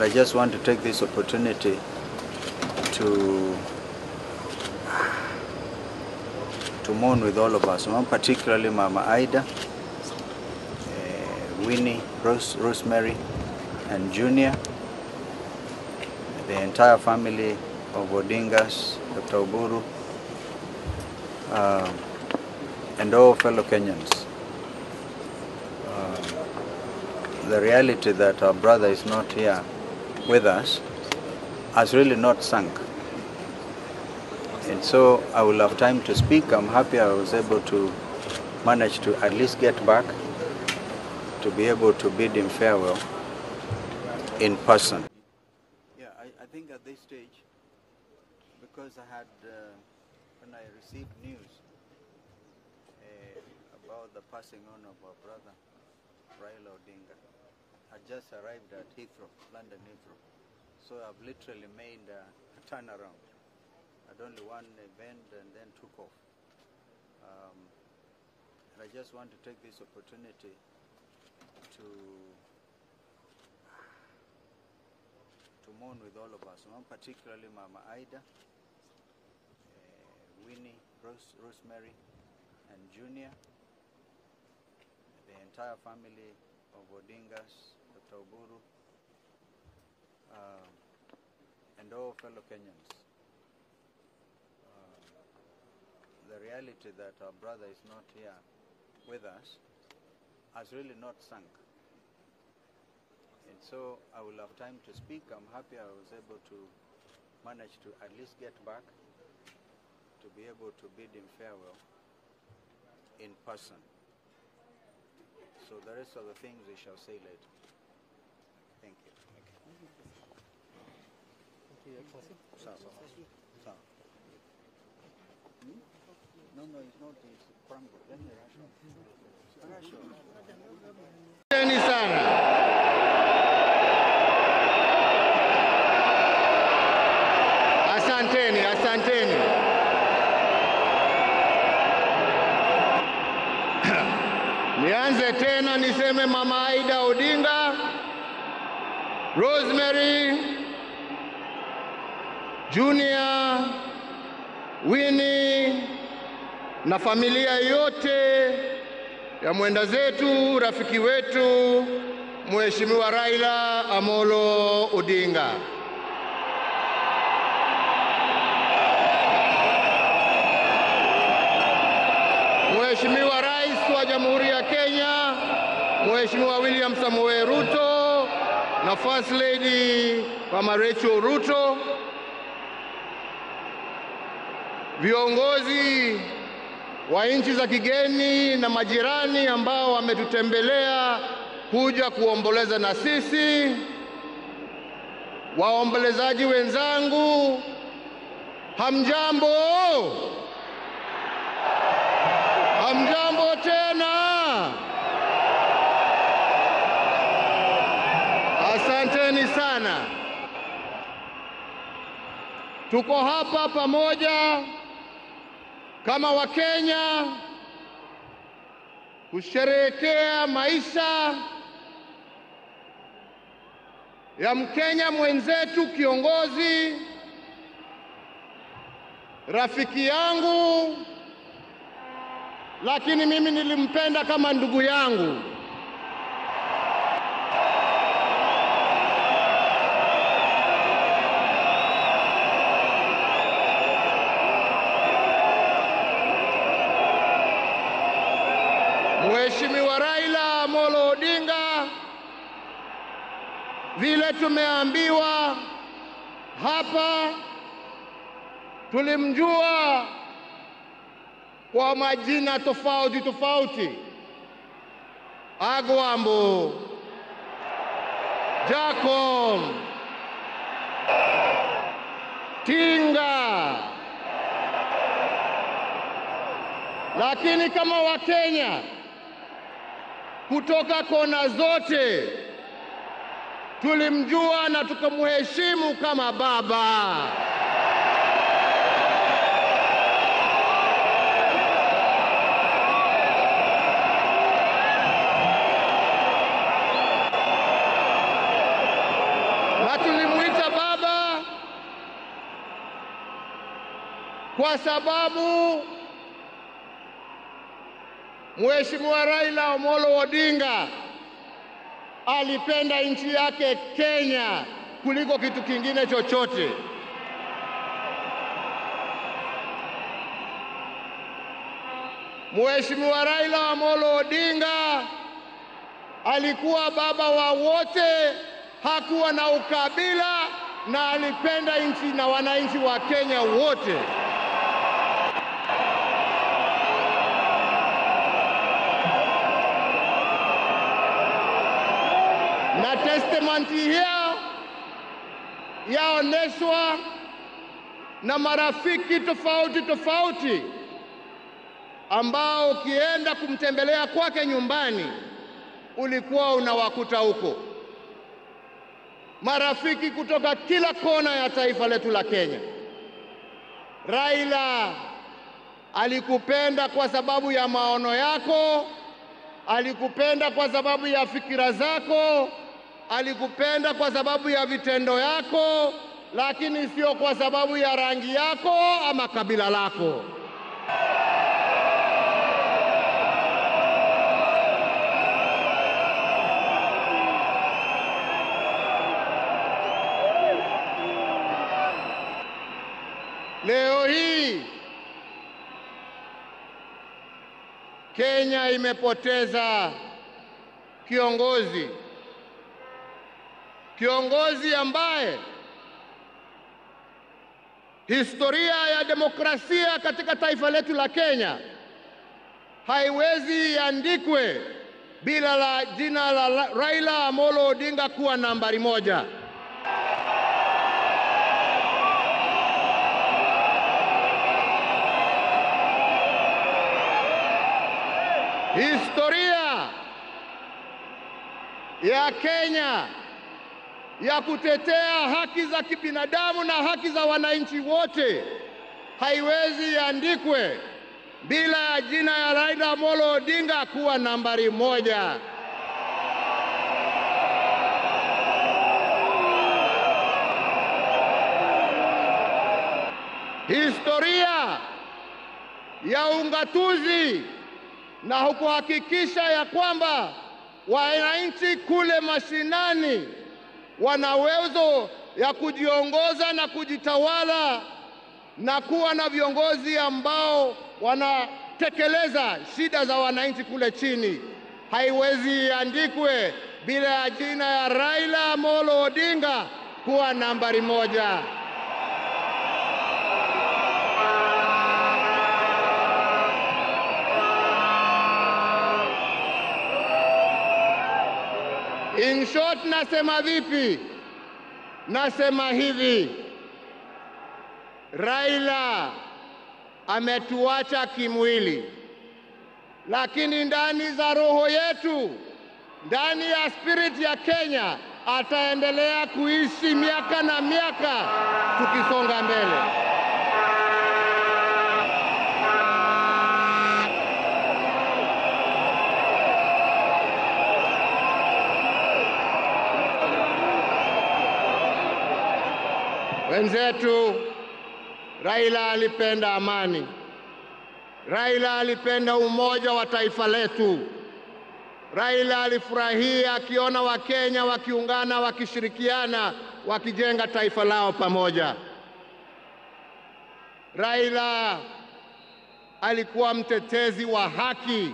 And I just want to take this opportunity to mourn with all of us, particularly Mama Ida, Winnie, Rosemary, and Junior, the entire family of Odingas, Dr. Oburu, and all fellow Kenyans. The reality that our brother is not here with us has really not sunk. And so I will have time to speak. I'm happy I was able to manage to at least get back to be able to bid him farewell in person. Yeah, I think at this stage, because I had, when I received news about the passing on of our brother, Raila Odinga, I just arrived at Heathrow, London Heathrow. So I've literally made a turnaround. I'd only one event and then took off. And I just want to take this opportunity to mourn with all of us, particularly Mama Ida, Winnie, Rosemary, and Junior, the entire family of Odingas, Dr. Oburu, and all fellow Kenyans. The reality that our brother is not here with us has really not sunk. And so I will have time to speak. I'm happy I was able to manage to at least get back to be able to bid him farewell in person. So the rest of the things we shall say later. Thank you. Thank you, Excellency. Sawa. Hmm? No, it's not. It's crumbled. Let me rush on. Rush on. Asanteni sana. Asanteni, asanteni. Nianze tena niseme Mama Ida Odinga, Rosemary, Junior, Winnie na familia yote ya mwenda zetu, rafiki wetu Mheshimiwa Raila Amolo Odinga. Mheshimiwa Rais wa Jamhuri ya Kenya, Mheshimiwa William Samoei Ruto na First Lady Mama Rachel Ruto, viongozi wa nchi za kigeni na majirani ambao wametutembelea kuja kuomboleza na sisi, waombolezaji wenzangu, hamjambo? Hamjambo tena? Asanteni sana. Tuko hapa pamoja kama Wakenya kusherehekea maisha ya Mkenya mwenzetu, kiongozi, rafiki yangu, lakini mimi nilimpenda kama ndugu yangu. Mheshimiwa Raila Amolo Odinga, vile tumeambiwa hapa, tulimjua kwa majina tofauti tofauti: Agwambo, Jacom, Tinga. Lakini kama Wakenya kutoka kona zote tulimjua na tukamheshimu kama baba. Na tulimuita baba kwa sababu Mheshimiwa Raila Amolo Odinga alipenda nchi yake Kenya kuliko kitu kingine chochote. Mheshimiwa Raila Amolo Odinga alikuwa baba wa wote, hakuwa na ukabila na alipenda nchi na wananchi wa Kenya wote. Na testament hiyo yaoneshwa na marafiki tofauti tofauti ambao ukienda kumtembelea kwake nyumbani ulikuwa unawakuta huko. Marafiki kutoka kila kona ya taifa letu la Kenya. Raila alikupenda kwa sababu ya maono yako, alikupenda kwa sababu ya fikira zako, alikupenda kwa sababu ya vitendo yako, lakini sio kwa sababu ya rangi yako ama kabila lako. Leo hii Kenya imepoteza kiongozi, kiongozi ambaye historia ya demokrasia katika taifa letu la Kenya haiwezi iandikwe bila la jina la Raila Amolo Odinga kuwa nambari moja. Historia ya Kenya ya kutetea haki za kibinadamu na haki za wananchi wote haiwezi iandikwe bila ya jina ya Raila Amolo Odinga kuwa nambari moja. Historia ya ungatuzi na kuhakikisha ya kwamba wananchi kule mashinani wana uwezo ya kujiongoza na kujitawala na kuwa na viongozi ambao wanatekeleza shida za wananchi kule chini, haiwezi iandikwe bila ya jina ya Raila Amolo Odinga kuwa nambari moja. In short, nasema vipi? Nasema hivi, Raila ametuacha kimwili, lakini ndani za roho yetu, ndani ya spirit ya Kenya, ataendelea kuishi miaka na miaka tukisonga mbele. Wenzetu, Raila alipenda amani. Raila alipenda umoja wa taifa letu. Raila alifurahia akiona Wakenya wakiungana, wakishirikiana, wakijenga taifa lao pamoja. Raila alikuwa mtetezi wa haki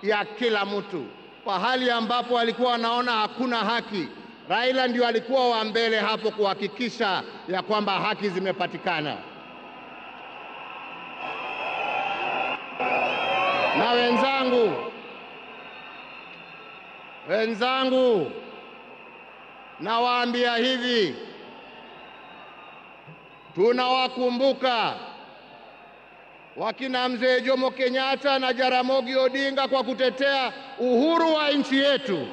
ya kila mtu. Pahali ambapo alikuwa anaona hakuna haki, Raila ndio alikuwa wa mbele hapo kuhakikisha ya kwamba haki zimepatikana. Na wenzangu, nawaambia hivi, tunawakumbuka wakina Mzee Jomo Kenyatta na Jaramogi Odinga kwa kutetea uhuru wa nchi yetu.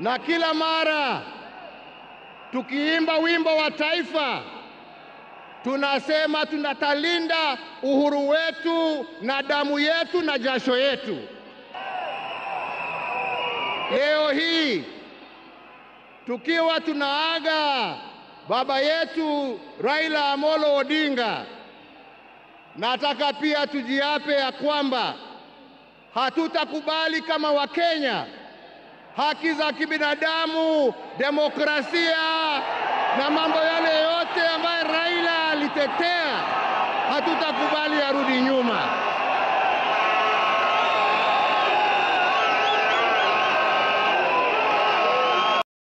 Na kila mara tukiimba wimbo wa taifa, Tunasema tunatalinda uhuru wetu na damu yetu na jasho yetu. Leo hii tukiwa tunaaga baba yetu Raila Amolo Odinga, nataka pia tujiape ya kwamba hatutakubali kama Wakenya haki za kibinadamu, demokrasia na mambo yale yote ambayo Raila alitetea, hatutakubali yarudi nyuma.